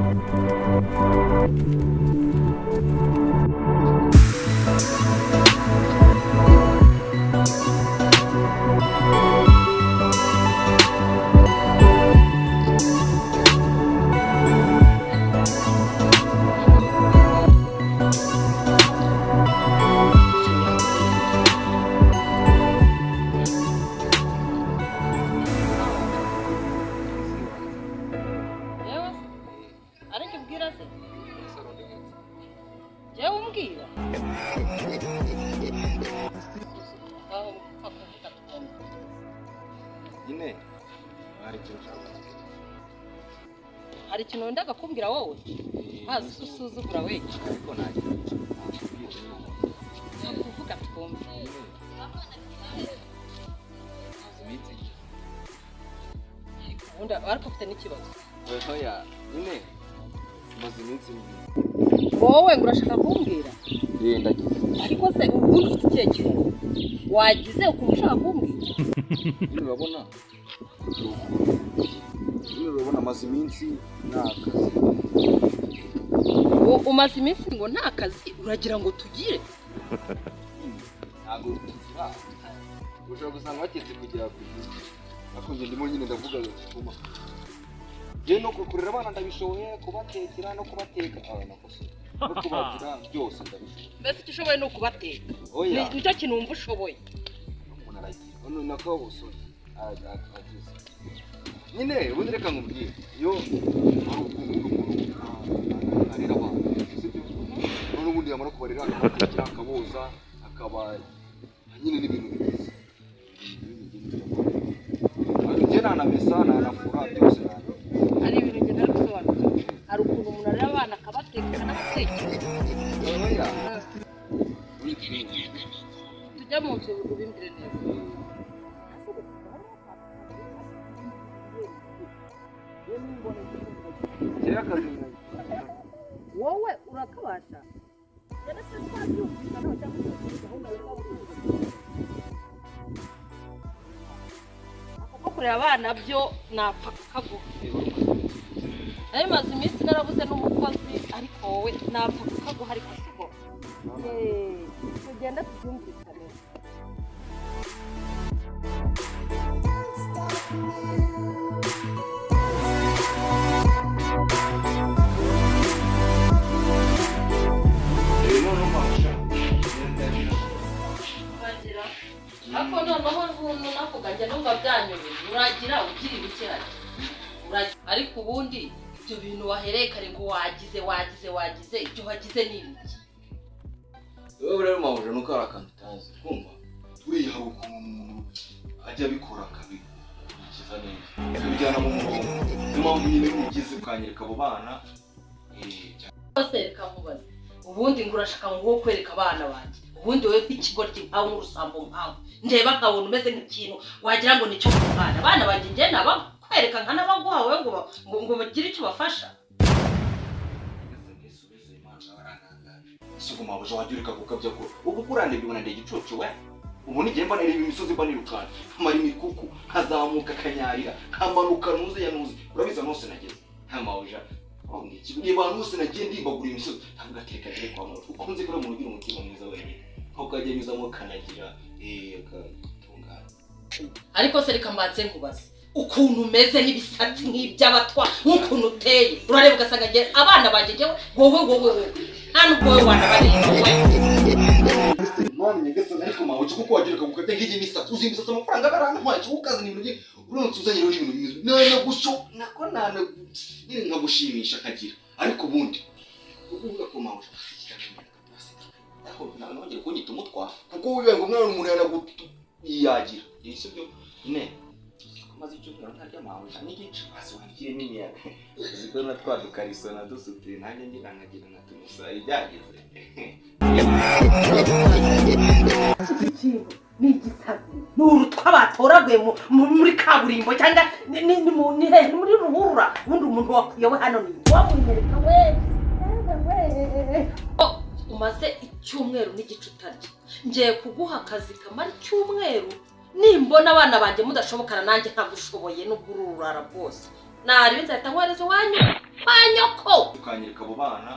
Yewe se ariko ubwira se yewe umbwira aho upfa kuvuga tukumva. Nyine hari ikintu ushaka kuvuga. Hari ikintu wendaga kumbwira wowe hazi ko usuzugura we. Ariko nta kintu nakubwira nyine. Kuvuga twumve. Maze iminsi Ubundi ariko ufite n'ikibazo. Oya, nyine maze iminsi mbi. Wowe ngo urashaka kumbwira? Ndagize. Ariko se ubundi ufite ikihe kibazo? Wagize ukuntu ushaka kumbwira? Nyine urabona, nyine urabona maze iminsi nta kazi. Umaze iminsi ngo nta kazi, uragira ngo tugire? Ntabwo tugira. Ushobora gusanga baketse kugera ku gihe. Ariko njye ndimo nyine ndavuga ngo njye no kurera abana ndabishoboye, kubatekera no kubateka, nakoze. No kubagira byose ndabishoboye. Mbese icyo ushoboye ni ukubateka? Oya. Nicyo kintu wumva ushoboye? Umuntu aragira. None nako busore aragize. Nyine ubundi reka nkubwire, iyo hari ukuntu umuntu arera abana, sibyo? None ubundi yamara kubarera akabatekera, akaboza, akaba nyine n'ibintu byiza. Njye nanamesa, nanafura, byose nabikora. Hari ibintu njye ntari gusobanukirwa. Hari ukuntu umuntu arera abana akabateka akanabatekera. Oya. Tujya mu nzu ubimbwire neza. Njyewe akazi Wowe urakabasha? Njye se twabyumvikanaho cyangwa se gahunda wumva wifuza? Ako kurera abana byo napfa kukaguha. Nari maze iminsi narabuze n'umukozi, ariko wowe napfa kukaguha, ariko sibwo. Tugenda tubyumvikane. Uragira ariko noneho nkuntu navuga njya numva byanyobeye. Uragira ugira ibiki hano? Uragira ariko ubundi ibyo bintu wahereye kare ngo wagize wagize wagize, ibyo wagize ni ibiki? Wowe rero mabuja nuko hari akantu utazi, kumva buriya hari ukuntu umuntu ajya abikora akabikurikiza neza, akabijyana mu murongo. Niyo mpamvu nyine ugize ukanyereka abo bana. Bose reka nkubaze, ubundi ngo urashaka ngo wowe kwereka abana banjye, ubundi wowe nk'ikigoryi nkawe, nk'urusambo nkawe, ndeba nkabona umeze nk'ikintu wagira ngo nicyo ku mwana. Abana banjye njye nabakwereka nkanabaguha wowe ngo ngo bagire icyo bafasha. Si ubu mabuja wajya ureka gukabya ko ubu kurandebye ubona ndi igicucu we. Ubu nigiye mbona reba imisozi mba nirukanka, nkamara imikuku, nkazamuka akanyarira, nkamanuka nuze ya nuze, urabizi ahantu hose nageze nta mabuja. Reba ahantu hose nagiye ndimbagura imisozi, ndavuga ati reka ngere kwa muntu uko nzi ko ari umuntu ugira umutima mwiza wenyine, nkuko ajya anyuzamo akanagira akatungana. Ariko se reka mbanze nkubaze, ukuntu umeze n'ibisatsi nk'iby'abatwa, nk'ukuntu uteye, urareba ugasanga njye abana banjye njyewe wowe wowe wowe nta n'ubwo wowe wanabareba we. Mwana nyagasani, ariko mabuja kuko wagira ukagukata nk'iyi misatsi, uzi imisatsi amafaranga barantwaye, cyangwa ukazana ibintu bye, uramutse uzanye rero ibintu bimeze nanagusho nako nana nyine nkagushimisha nkagira. Ariko ubundi uvuga ko mabuja ariko nongere kunyita umutwa, kuko wibaye ngo umwana umuntu yanagutu yagira sibyo nyine. Maze icyumweru ntarya mabuja n'igice hasi wagiye n'imiyaga, uzi ko na twa dukariso na dusutire nanjye ngira nkagira nka tumusari byageze. Ikintu ni igisazi, ni urutwa batoraguye muri kaburimbo cyangwa ni hehe, ni muri ruhurura. Ubundi umuntu wakwiye we hano ni wamunyereka we. Umaze icyumweru n'igice utarya, ngiye kuguha akazi kamara icyumweru Nimbona abana banjye mudashobokana nanjye ntagushoboye n'ubwo ururara bwose. Nari nzahita nkohereza iwanyu kwa nyoko. Ukanyereka abo bana.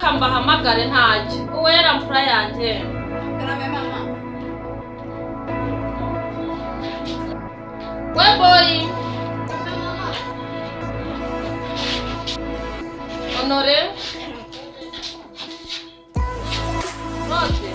Kambahamagare ntacyo. Uwera mfura yanjye. Karame mama. We boy. Honore. Claude.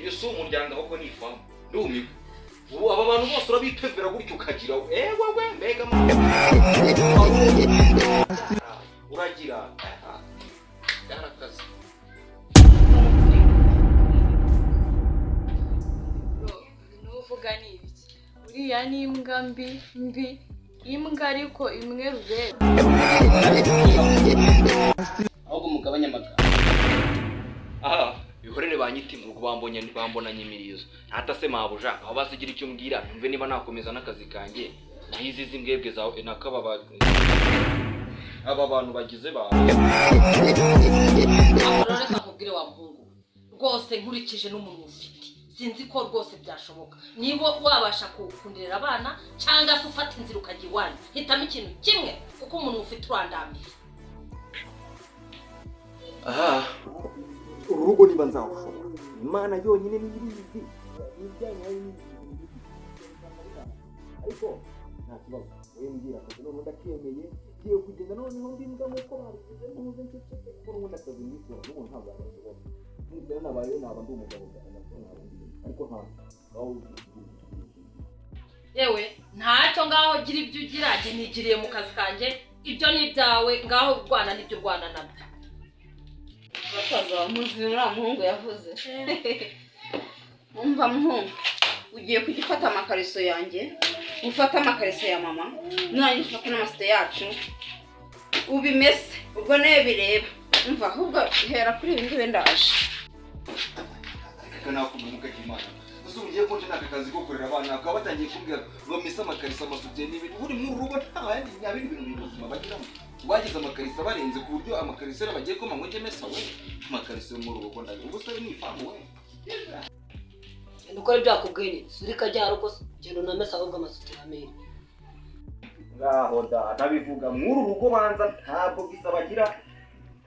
Iyo si umuryango ahubwo ni ifamu. Ndumiwe. Ubu aba bantu bose urabipevera gutyo ukagira ewe we mbega mama. Uragira. Byarakaze. Nuvuga ni ibiki? Uriya ni imbwa mbi mbi, imbwa ariko imwe rubebe. Ahubwo mugabanye amagambo. Aha, bihorere banyitima ubwo bambonye bambonanye imirizo. Ntata se mabuja, aho basigira icyo mbwira, numve niba nakomeza n'akazi kanjye. Naho izi zimbwebwe zawe nakaba aba bantu bagize ba. Reka nkubwire wa muhungu. Rwose nkurikije n'umuntu ufite. Sinzi ko rwose byashoboka. Niba wabasha kundirira abana cyangwa se ufata inzira ukajya iwanyu. Hitamo ikintu kimwe kuko umuntu ufite urandambiye. Aha. Uru rugo niba nzawushobora. Imana yonyine niyo ibizi. Ibijyanye n'ibindi. Ariko nta kibazo. Wowe mbwira akazi none ndakemeye. Ngiye kugenda noneho ndi mbwa nk'uko babigize ntuze nceceke kuko n'ubundi akazi ndikora n'ubu ntabwo nagashobora. Nibyo nabaye naba ndi umugabo cyane ntabwo naba ndi ariko nta ngaho. Yewe ntacyo ngaho gira ibyo ugira, njye nigiriye mu kazi kanjye, ibyo ni ibyawe ngaho urwana n'ibyo urwana nabyo. Basaza bamuzi uriya muhungu yavuze. Umva muhungu, ugiye kujya ufata amakariso yanjye, ufata amakariso ya mama, nurangiza ufata n'amasite yacu, ubimese, ubwo nawe bireba. Umva ahubwo hera kuri ibi ngibi ndaje. Reka nakumva Imana. Gusa ugiye konje naka kazi ko kurera abana akaba batangiye kumbwira ngo mese amakariso amasutiye n'ibindi. Buri mu rugo nta yandi nta bindi bintu bizima bagiramo. Bagize amakariso barenze ku buryo amakariso bagiye koma ngo njye mesa we. Amakariso mu rugo ndaje. Ubwo se ni ifamu we. Ndukora byakubwiye nyine. Surika ryarokose genda unamesa ahubwo amasutiye amere. Ngaho da ndabivuga mw'uru rugo banza ntabwo bisabagira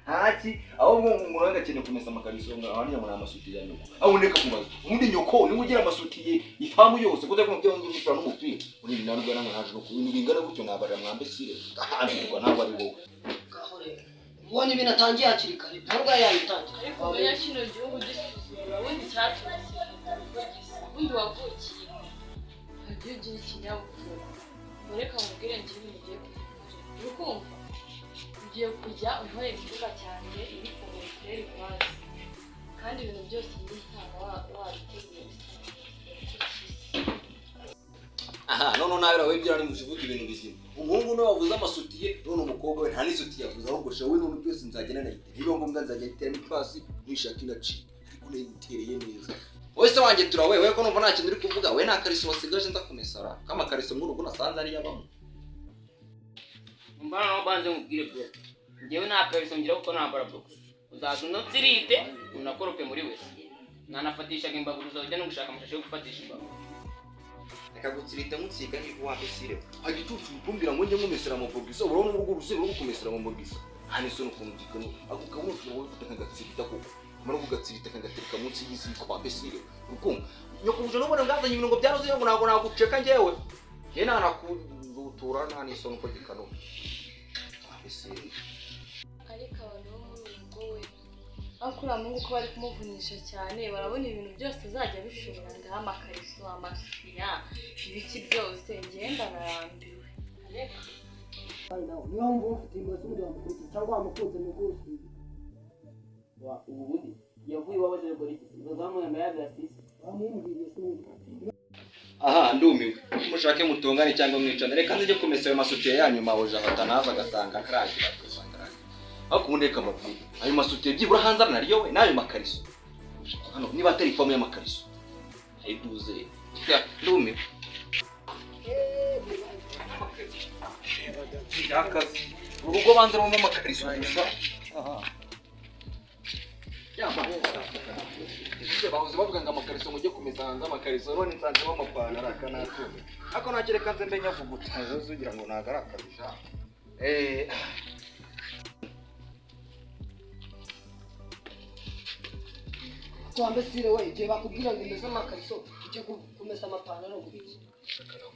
ntaki ahubwo umuntu agakeneye kumesa amakariso ngo abandi ngo amasutiye ya nyoko. Aho ndeka kubaza. Ubundi nyoko niwe ugira amasutiye ifamu yose kuko kumubwira ngo ngifura n'umupira. Uri narwo yaranga haje no kubintu bingana gutyo nabarira mwambe sire. Ahanirwa ntabwo ari wowe. Ngaho rero. Ubonye ibintu atangiye hakiri kare. Ntabwo yayitangiye. Ariko umenya kino gihugu gisuzugura ubundi cyaturutse ubundi wavukiye. Wagiye ugira ikinyabupfura. Reka nkubwire njye ibintu ugiye kujya. Uri kumva? Ugiye kujya unkorera icyumba cyanjye iri ku muteri ipasi. Kandi ibintu byose nsanga wabiteguye bisa neza. Aha, none nawe rawe byara ni muzivuga ibintu bizima. Umuhungu nawe wavuze amasutiye, none umukobwa we nta n'isutiye yavuze ahubwo shawe none byose nzagenda nayitera. Niba ngombwa nzajya nitera n'ipasi nishaka inacika. Ariko nayitereye neza. Wowe se wanjye turawe, we ko numva nta kintu uri kuvuga, we nta kariso wasigaje nza kumesara. Kama kariso mu rugo nasanze ari yabamo. Mbana naho banze nkubwire bro. Njyewe nta kariso ngira kuko nambara box. Uzaza unotsirite unakorope muri wese. Nanafatishaga imbabura uzajya no gushaka amashashi yo gufatisha imbabura. Reka gutsirita nkutsika ni wa besire. Hagicucu kumbwira ngo njye nkumesera mu bogisa, urabona urugo ruzi rwo kumesera mu bogisa. Hani so nukuntu gikano, ako kabuno ushobora gufata nkagatsirita koko. Mara kugatsirita kagatereka munsi y'iziko wa besire. Urukumva. Nyoko uje nubona ngazanye ibintu ngo byaruzuye ngo ntabwo naguceka njyewe. Njye nanakurutura nta n'isoni uko gikano. Wa besire. Ariko abantu bo muri uru rugo we ariko uriya muhungu ko bari kumuvunisha cyane barabona ibintu byose azajya abishobora ngaho amakariso amasutiya ibiki byose ngenda narambiwe. Ariko Niba wumva ufite ibibazo ubundi wamukurikira cyangwa wamukunze mu rwose. Ubu bundi yavuye iwabo aje gukora iki? Bazamuye amayabira sisi. Bamumbwiriye se ubundi. Aha ndumiwe. Mushake mutongane cyangwa mwicane. Reka nzije kumesa ayo masutiye yanyu mabuja hatanaza agasanga karagira agasanga karagira. Ariko ubundi reka mbabwire. Ayo masutiye byibura hanze aranaryo we n'ayo makariso. Hano niba atari ifamu y'amakariso. Ayiduze. Ndumiwe. Yakazi. Urugo banze rubamo amakariso gusa. Aha. Ese bahoze bavuga ngo amakariso mujye kumesa hanze amakariso none nsanzemo amapantaro aka natume. Ako nakireka nze mbe nyavuguta ugira ngo ntago ari akazi sha. Twambe sire we igihe bakubwira ngo umese amakariso ujye kumesa amapantaro ngo biki.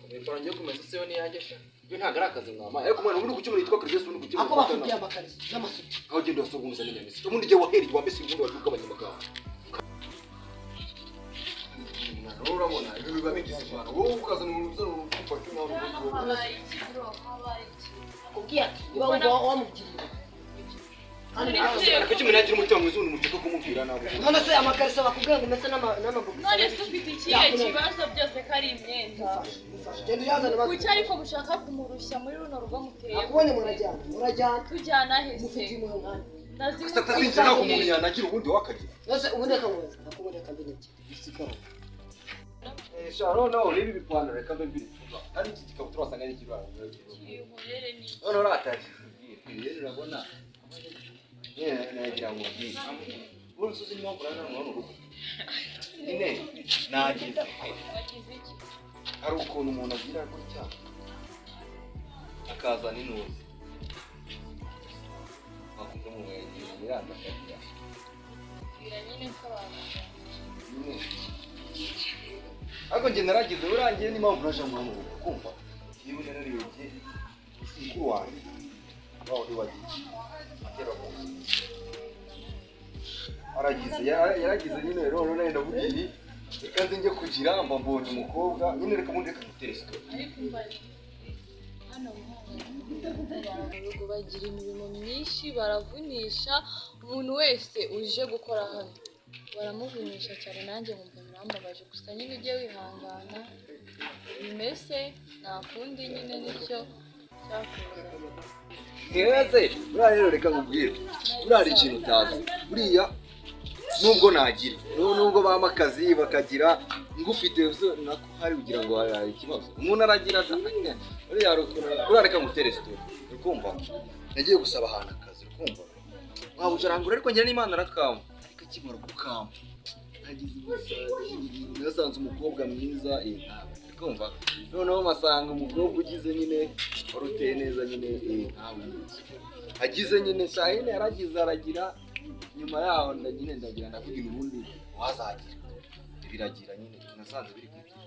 Ipantaro ngiye kumesa se yo niyanjye sha. Yo ntago ari akazi mwamaye. Ariko mwana ubundi kuki umuntu yitwa Chris ubundi kuki Ako bakubwiye amakariso n'amasuti. Aho ugenda wasaba umesa n'inyamisi. Ubundi igihe wahereye wambese ubundi wagiye ugabanya amagambo. Urabona ibi biba bigize imana. Wowe ukazana umuntu uzana urumva cyo nawe Habaye iki bro? Habaye iki? Akubwiye ati niba wumva wamubwiriye. Kuki umuntu yagira umutima mwiza ubundi mushaka kumubwira nabi. None se amakariso bakubwiye ngo umese n'amabogisi. None se ufite ikihe kibazo byose ko ari imyenda? Genda uyazane maze. Kuki ariko mushaka kumurushya muri runo rugo muteye? Akubonye murajyana. Murajyana. Tujyana he se? Mufite impuhwe. Atazinjira ntabwo umuntu yanagira ubundi wakagira. None se ubundi reka nkubaze. Nakubonye reka mbe nyabye. Isigara. Sha noneho urebe ibipantaro reka mbe mbirifuza. Kandi iki gikabutura wasanga ari ikibara. Inkorere ni Noneho urataje. Rero urabona. Nagira ngo ubwire. Ubundi uzi impamvu urana n'umuntu urugo. Nyine nagize. wagize iki? Hari ukuntu umuntu agira gutya akazana inuzi. Wakumva umuntu yagiye yiranda akagira. Bwira nyine nsobanura. Nyine. Ariko njye naragize urangiye n'impamvu naje mu rugo kumva. Niba nararebye mukuru wanjye wawe uri wagiye atera ku aragize yaragize nyine rero none ndavuga ibi reka nze njye kugira mba mbonye umukobwa nyine reka mundi reka mutere story. Ariko umva hano mu rugo bagira imirimo myinshi baravunisha umuntu wese uje gukora hano baramuvunisha cyane nanjye nkumva birambabaje gusa nyine ujye wihangana bimese nta kundi nyine nicyo cyakuzanye. Ese buriya rero reka nkubwire buriya hari ikintu utazi buriya nubwo nagira nubwo bampa akazi bakagira ngufite nako hari kugira ngo hari ikibazo umuntu aragira buriya buriya reka ngutere story urikumva nagiye gusaba ahantu akazi urikumva wabuja arangura ariko ngira n'Imana arakamba ariko akimara gukamba nagize nasanze umukobwa mwiza urikumva noneho masanga umukobwa ugize nyine wari uteye neza nyine nkawe agize nyine shahine yaragize aragira nyuma yaho nyine ndagira ndavuga ubundi wazagira biragira nyine nasanze biri kugira.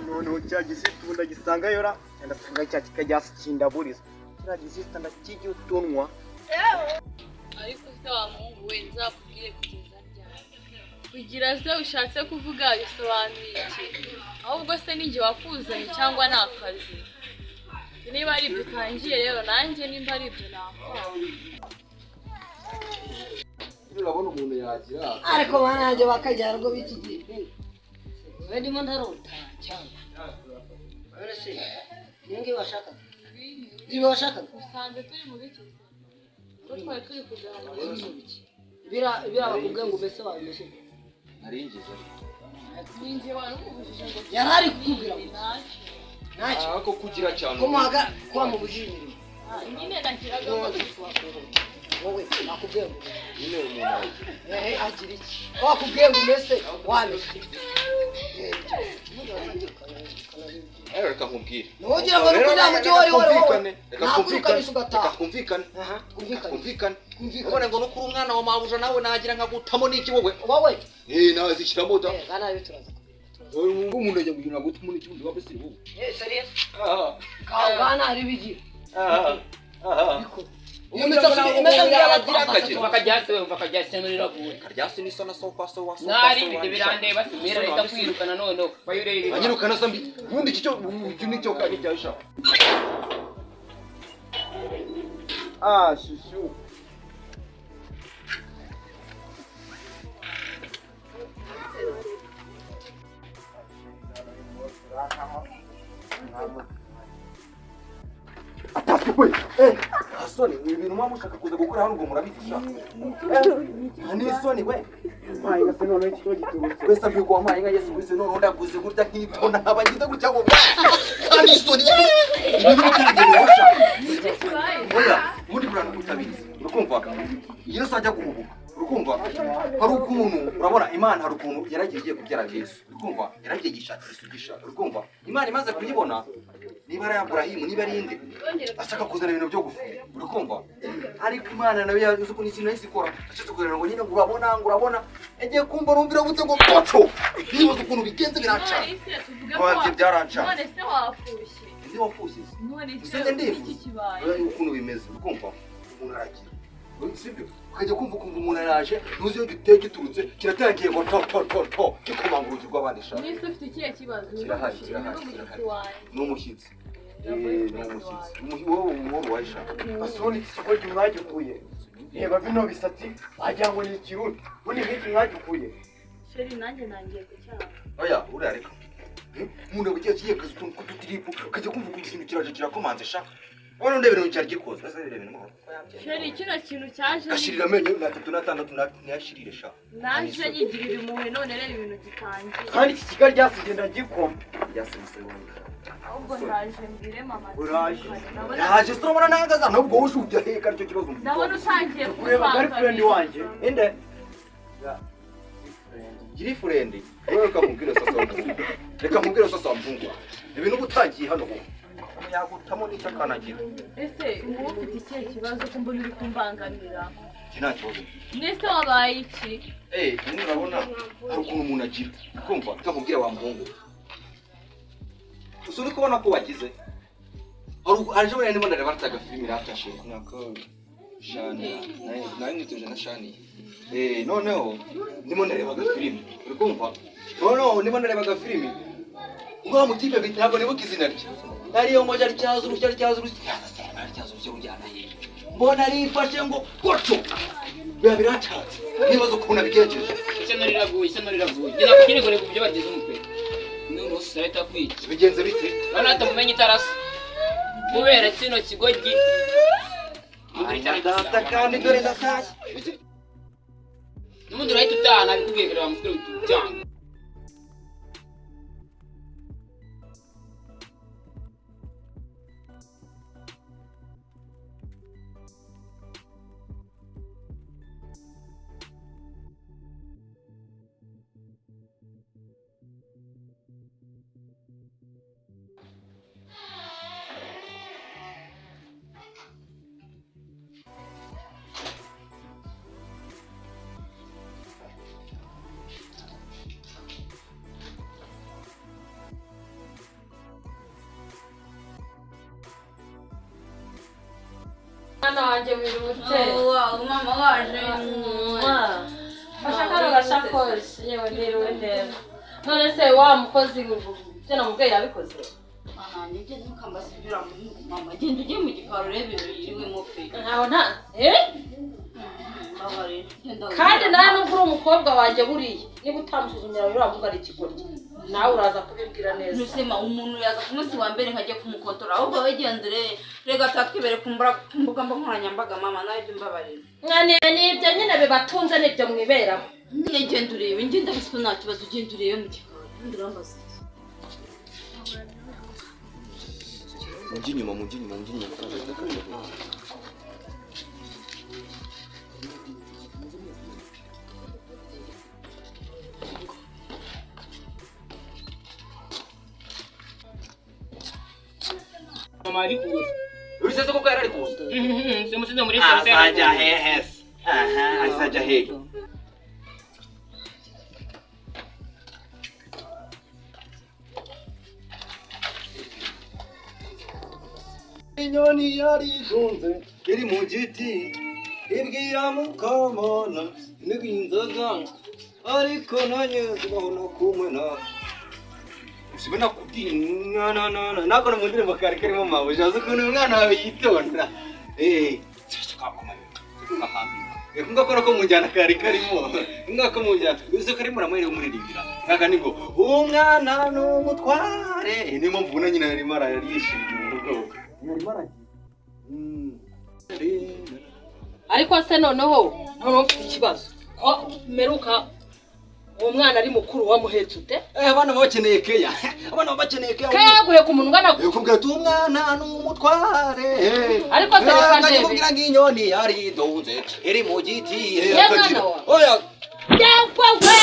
Noneho cya gisita ubu ndagisangayo ra ndasanga cya kikajya kindaburiza kiriya gisita ndakijya utunwa. Ariko se wa muhungu we nzakubwire kugeza ryari? Kugira se ushatse kuvuga bisobanuye iki? Ahubwo se ninjye wakuzanye cyangwa ni akazi? Niba ari ibyo utangiye rero nanjye nimba ari ibyo nakora. Urabona umuntu yagira Ariko bana yanjye bakajyana rwo b'iki gihe. We ndimo ndarota cyangwa. None se niyo ngiyo washakaga? Niba washakaga? Usanze turi mu biki? Ko twari turi kuganira. Bira bakubwiye ngo umese wabimeshe. Naringize. Ninjye wari ukubujije ngo Yari ari kukubwira ngo ntacyo. ntacyo. Ako kugira cyane. Ko muhaga ko wamubujije imirimo. Nyine nagiraga ngo Wowe nakubwiye ngo nyine umuntu aragira. Agira iki? Ko wakubwiye ngo umese wameshe. Reka nkubwire. Ntugira ngo nuko nta mujyi wari wari wowe. Reka twumvikane. Nakurukanisha ugataha. Reka twumvikane. Aha, twumvikane. Twumvikane. Twumvikane. Ubone ngo nukuri umwana wa mabuja nawe nagira nkagutamo n'iki wowe. Wowe. Nawe zishyiramo da. Bana rero turaza kubireba. Wowe umuntu ajya kugira ngo n'iki wundi wabese wowe. Serious? Aha. Bana ari bigira. Aha. Aha. Biko. Iyo misatsi imeze nk'iy'abagira akagira. Bakajyase we bakajyase no riraguye. Karyasi ni sona so kwa so wa so. Nari ibyo birandeba simera reka kwirukana none bayurebe. Anyirukana sambi. Ubundi iki cyo nicyo kandi cyasha. Ah shushu. Atapfe we. Asoni ibintu mwa mushaka kuza gukora hano ngo murabifisha. Ni isoni we. Mpaye inka se none iki cyo giturutse. Wese ambiye ko wampaye inka Yesu Kristo none ndaguze gutya nkitona abagize gutya ngo kandi isoni. Ibintu bitangiye gusha. Oya, ubundi burana kutabizi. Urukumva? Yesu ajya guhubuka. Urukumva? Hari ukuntu urabona Imana hari ukuntu yaragiye igiye kubyara Yesu. Urukumva? Yaragiye gishakira isugisha. Urukumva? Imana imaze kuyibona niba ari Aburahimu niba ari inde ashaka kuzana ibintu byo gufuha. Urukumva? Ariko Imana nayo yazi ukuntu ikintu yahise ikora. Ashaka kugira ngo nyine urabona urabona yagiye kumva rumvira gutse ngo koco. Nibaza ukuntu bigenze biranca. Wabye byaranca. None se wafushye. Ndi wafushye. None se ndifuza. Ukuntu bimeze. Urukumva? Umuntu aragira. Sibyo? Ukajya kumva ukumva umuntu araje ntuzi iyo giteye giturutse kiratangiye ngo to to to to kikomanga urugi rw'abandi sha. Nise ufite ikihe kibazo? Kirahari kirahari. Ni umushyitsi. Ni umushyitsi. Wowe wowe wayisha. Asoni iki kigo mwagikuye. Reba bino bisatsi wagira ngo ni ikirundi. Ubundi nk'iki mwagikuye. Sheri nanjye nangiye kucyanga. Oya uriya reka. Umuntu ugiye kigiye kazi utuntu tw'udutiripu ukajya kumva ukuntu ikintu kiraje kirakomanze sha. Wano ndebera cyari gikoze. Ese ndebera ibintu. Sheri kino kintu cyaje. Gashirira amenyo na 3 na 6 ntiyashirire sha. Naje nyigirira impuhwe none reba ibintu gitangiye. Kandi iki kigali ryasigenda gikoma. Ryasigise wonga. Ahubwo ndaje mbwire mama. Uraje. Ndaje turabona nagaza nubwo ushubye heka aricyo kibazo. Ndabona utangiye kureba girlfriend wanje. Inde? Girlfriend. Wewe kamubwira sasa mvungu. Reka mubwira sasa mvungu. Ibintu gutangiye hano ho. Yagutamo n'icyakanagira. Ese ubu ufite ikihe kibazo ko mbona uri kumbangamira? Iki nta kibazo. Nese wabaye iki? Nyine urabona hari ukuntu umuntu agira. Kumva kamubwira wa muhungu. Usa uri kubona ko wagize. Hari ejo ndimo ndareba arataga filime iratashe. Nako Shani. Nayo nituje na Shani. Noneho ndimo ndareba agafilime. Uri kumva? Noneho ndimo ndareba agafilime. Ngo mutipe ntabwo nibuka izina rye. Nariyo ngo cyari cyaza urushya cyari cyaza urushya ujyana he. Mbona arifashe ngo koco. Biba biracatse. Nibaza ukuntu abigenjeje. Ishyano riraguye ishyano riraguye. Genda kukiregure ku byo bageze umutwe. None usareta kwica. Bigenze bite? None atamumenye itarasa. Kubera kino kigogi. Data kandi dore ndatashye. N'ubundi urahita utaha nabikubwiye kare wa musore utujyana. Mwana wanjye wirutse. Wow, mama waje. Fasha kano gashakoshi yewe ndiriwe neza. None se wa mukozi ibyo namubwiye yabikoze? Mama njye ntukambaze ibyo uramuhungu mama. Genda ujye mu gikari urebe ibintu yiriwemo pe. Ntaho nta Kandi nawe nubwo uri umukobwa wanjye buriya niba utamusuzumira uravuga ari ikigoryi. Nawe uraza kubibwira neza. Nusema umuntu yaza ku munsi wa mbere nkajya kumukontora ahubwo we gendere rega tatwibere ku mbuga nkoranyambaga mama nawe ibyo mbabarira. Nibyo nyine bibatunze nibyo mwiberamo. Nyine genda urebe njye ndabizi ko nta kibazo ugenda urebe mu gikari ubundi urambaza iki? Mujye inyuma mujye inyuma mujye inyuma. Mama ari kuza. Uri koko yari ari kuza? Simusize muri sare. Azajya hehe se? Aha, azajya hehe? Inyoni yarigunze iri mu giti, ibwira mukamana n'inzoga, ariko nanjye zibaho no kumena. Sibe nakubwiye na na na nako mu ndirimbo kari karimo mabuja, uzi ukuntu umwana wawe yitonda. Ngakora ko mu njyana kari karimo, ngako mu njyana uzi ko arimo uramwereka umuririmbira ngaka ni ngo umwana ni umutware. Niyo mpamvu ubona nyina yarimo arayishimye mu rugo, yarimo aragira. Ariko se noneho mfite ikibazo, ko meruka uwo mwana ari mukuru, wamuhetse ute? Abana baba bakeneye keya, abana baba bakeneye keya. Keya yaguye ku muntu ungana gutya? Kubwira ati umwana ni umutware. Ariko se reka ndebe. Kubwira ngo inyoni yaridunze iri mu giti. Ye mwana wa. Oya. Yewe we!